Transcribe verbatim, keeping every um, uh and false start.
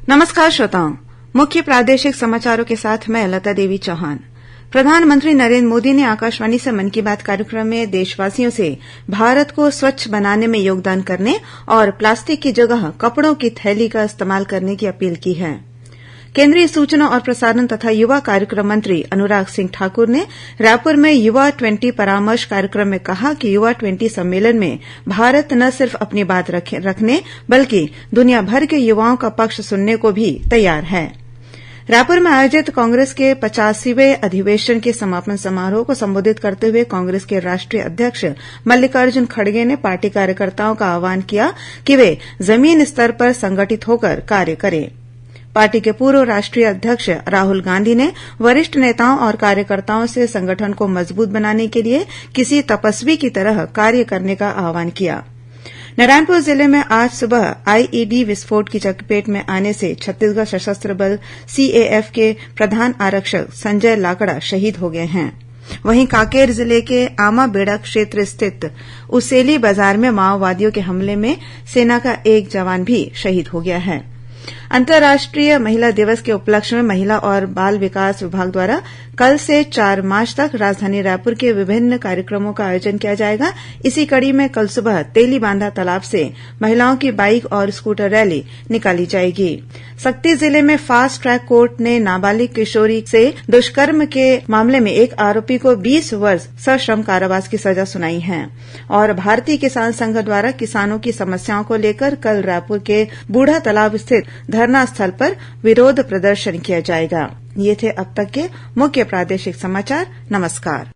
नमस्कार श्रोताओं, मुख्य प्रादेशिक समाचारों के साथ मैं लता देवी चौहान। प्रधानमंत्री नरेंद्र मोदी ने आकाशवाणी से मन की बात कार्यक्रम में देशवासियों से भारत को स्वच्छ बनाने में योगदान करने और प्लास्टिक की जगह कपड़ों की थैली का इस्तेमाल करने की अपील की है। केंद्रीय सूचना और प्रसारण तथा युवा कार्यक्रम मंत्री अनुराग सिंह ठाकुर ने रायपुर में युवा ट्वेंटी परामर्श कार्यक्रम में कहा कि युवा ट्वेंटी सम्मेलन में भारत न सिर्फ अपनी बात रखे, रखने, बल्कि दुनिया भर के युवाओं का पक्ष सुनने को भी तैयार है। रायपुर में आयोजित कांग्रेस के पचासीवें अधिवेशन के समापन समारोह को संबोधित करते हुए कांग्रेस के राष्ट्रीय अध्यक्ष मल्लिकार्जुन खड़गे ने पार्टी कार्यकर्ताओं का आह्वान किया कि वे जमीन स्तर पर संगठित होकर कार्य करें। पार्टी के पूर्व राष्ट्रीय अध्यक्ष राहुल गांधी ने वरिष्ठ नेताओं और कार्यकर्ताओं से संगठन को मजबूत बनाने के लिए किसी तपस्वी की तरह कार्य करने का आह्वान किया। नारायणपुर जिले में आज सुबह आईईडी विस्फोट की चपेट में आने से छत्तीसगढ़ सशस्त्र बल सीएएफ के प्रधान आरक्षक संजय लाकड़ा शहीद हो गए हैं। वहीं कांकेर जिले के आमाबेड़ा क्षेत्र स्थित उसेली बाजार में माओवादियों के हमले में सेना का एक जवान भी शहीद हो गया है। अंतर्राष्ट्रीय महिला दिवस के उपलक्ष्य में महिला और बाल विकास विभाग द्वारा कल से चार मार्च तक राजधानी रायपुर के विभिन्न कार्यक्रमों का आयोजन किया जाएगा। इसी कड़ी में कल सुबह तेलीबांधा तालाब से महिलाओं की बाइक और स्कूटर रैली निकाली जाएगी। सक्ती जिले में फास्ट ट्रैक कोर्ट ने नाबालिग किशोरी से दुष्कर्म के मामले में एक आरोपी को बीस वर्ष सश्रम कारावास की सजा सुनाई है। और भारतीय किसान संघ द्वारा किसानों की समस्याओं को लेकर कल रायपुर के बूढ़ा तालाब स्थित धरना स्थल पर विरोध प्रदर्शन किया जाएगा। ये थे अब तक के मुख्य प्रादेशिक समाचार। नमस्कार।